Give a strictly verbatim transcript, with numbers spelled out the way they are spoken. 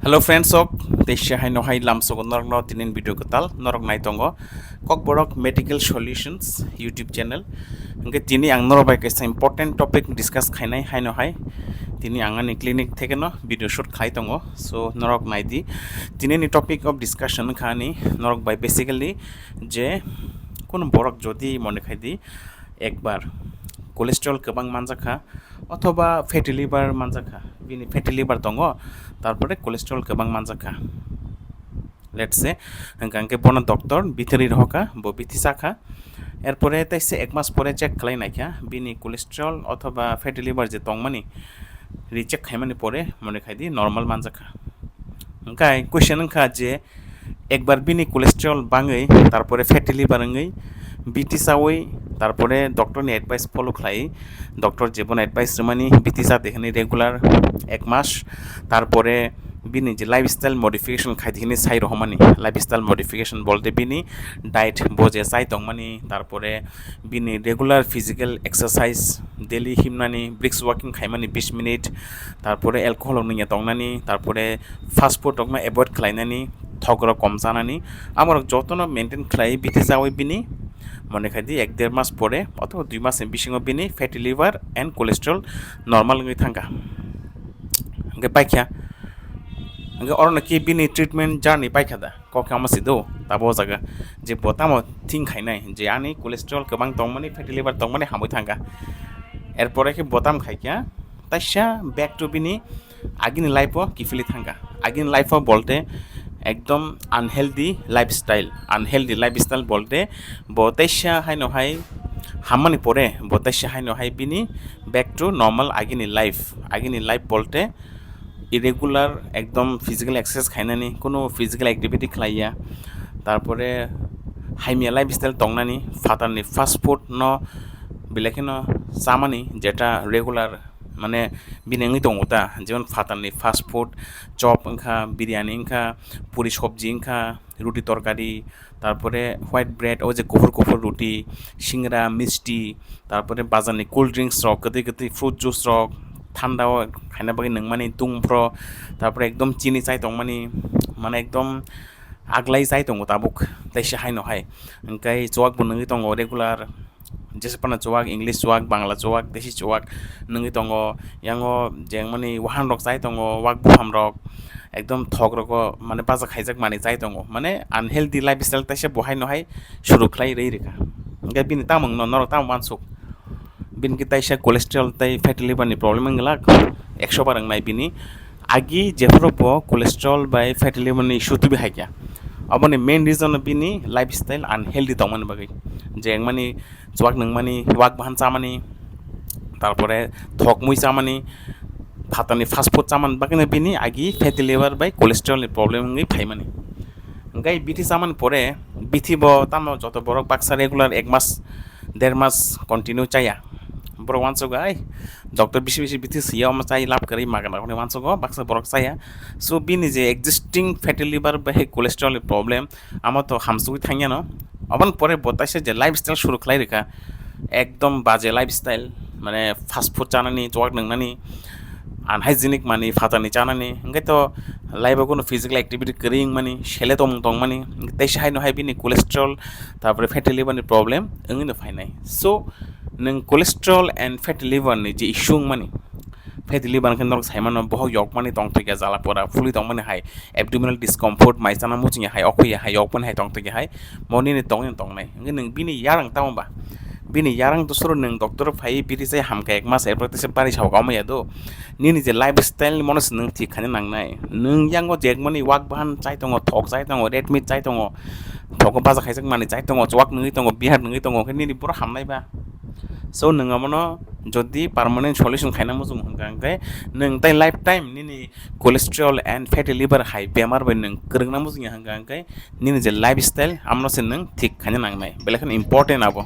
Hello friends, ok, teisa hai no hai lamsogo norok no tinin video kwtal norok nai tongo Kokborok Medical Solutions YouTube channel. Hingke tini ang norok bai kaisa important topic discuss khainai hai no hai. Tini ang ani clinic theke no video shoot khai tongo. So norok nai di. Tini ni topic of discussion wngkha ani norok bai basically je kono borok jodi mone khai di ekbar cholesterol kwbang manjakha othoba fatty liver manjakha, bini fatty liver tongo, tarpore cholesterol kwbang manjakha. Let's say, hingka hingke bono doctor bithi ri rohorkha, bo bithi sakha, erpore teisa ek mas pore check khlai naikha, bini cholesterol othoba fatty liver je tongmani, recheck khaimani pore mone khai di normal manjakha. Hingkai question wngkha je ekbar bini cholesterol bangwi, tarpore fatty liver wngwi, bithi chawi, tarpore doctor ni advice follow khlai, doctor jebono advice rwmani bithi cha de hwnwi regular ek mas, tarpore bini je lifestyle modification khai de hwnwi sai rohormani. Lifestyle modification bolte bini diet bo je chai tongmani, tarpore bini regular physical exercise, daily himnani, brisk walking khaimani bis minute, tarpore alcohol rok nungya tongnani, tarpore fast food rokno avoid khlainani, thok rok kom chanani, amorok jotono maintain khlai bithi chawi bini mone khai di ek der mas pore othoba dui mas ni bisingo bini fatty liver and cholesterol normal wngwi thangkha. Hingke paikha, hingke oro no ki bini treatment journey paikha da? Kok khe omo si do, tabo o jaga je bo tamo think khainai je ani cholesterol kwbang tongmani, fatty liver tongmani hamwi thangkha. Erpore khe bo tam khaikha, taisa back to bini agini life o kiphilwi thangkha. Agini life o bolte ekdom unhealthy lifestyle, unhealthy lifestyle bolte bo taisa haino hai hammani pore bo taisa haino hai bini back to normal agini life, agini life bolte irregular, ekdom physical exercise khainani, kuno physical activity khlaiya, tarpore hamya lifestyle tongnani, phatarni fast food no belai kheno chamani, jeta regular mane bini wngwi tongo ta, jemon phatarni fast food, chop wngkha, biryani wngkha, puri sobji wngkha, ruti torkari, tarpore white bread, o je kuphur kuphur ruti, singra, misti, tarpore bazarni cool drinks rok, kwtwi kwtwi fruit juice rok, thanda o khaina bagwi nungmani tungphro, tarpore ekdom chini chai tongmani, mane ekdom aglai chai tongo tabuk, teisa haino hai. Hingkai chuwak bo nungwi tongo regular, jesa phano chuwak, English chuwak, Bangla chuwak, Desi chuwak nungwi tongo. Yango jengmani wahan rok chai tongo, wak bupham rok, ekdom thok rogo mane baja khaijak mani chai tongo, mane unhealthy lifestyle taisa bo haino hai suru khlai rwi rwkha. Hingke bini tamo wngno norok tamo uansuk? Bini khe taisa cholesterol tei fatty liver ni problem wng glak, ekso bar wngnai bini. Agi jephuru bo cholesterol bai fatty liver ni issue twibi hai kha. Aboni main reason no bini lifestyle unhealthy tongmani bagwi, je wngmani chuwak nungmani, wak bahan chamani, tarpore thok mui chamani, phatarni fast food chamani bagwino bini agi fatty liver bai cholesterol ni problem wngwi phaimani. Hingke bithi chamani pore bithi bo tamo joto borok baksa regular ek mas, der mas continue chaya. Borok uansugo, "Ai, doctor bisi bisi bithi swiya, omo chai lab kwrwi magana," hwnwi uansugo, baksa borok chaya. So bini je existing fatty liver bai cholesterol ni problem, amo to hamsugwi thangyano. Aboni pore bo taisa je lifestyle suru khlai rwkha, ekdom baje lifestyle, mane fast food chanani, chuwak nungnani, unhygienic mani phatarni chanani, hingke to life o kono physical activity kwrwi wngmani, sele tongmung tongmani, hingke teisa haino hai bini cholesterol, tarpore fatty liver ni problem wngwi no phainai. So nwng cholesterol and fatty liver ni je issue wngmani, fatty liver hwnkhe norok saimano bohok yokmani tongthokya, jala pora phulwi tongmani hai, abdominal discomfort, mai chana muchungya hai, okhuya hai, yokmani hai tongthokya hai, mo nini tongwi tongnai. Hwnkhe nwng bini yarang tamo ba? Bini yarang dosoro nwng doctor phai biri chai hamkha ek mas, erpore teisa bari sao kamo ya do. Nini je lifestyle ni mono se nwng thik khaina nangnai. Nwng yango jekmani wak bahan chai tongo, thok chai tongo, red meat chai tongo, thogo baja khaijak mani chai tongo, chuwak nungwi tongo, bihar nungwi tongo, hwnkhe nini boro hamnai ba? So nwng amono jodi permanent solution khaina muchung hwnkha hwnkhe nwng tai lifetime nini cholesterol and fatty liver hai bemar bai nwng kwrwngna muchungya hwnkha hwnkhe nini je lifestyle amono se nwng thik khaina nangnai, belai kheno important abo.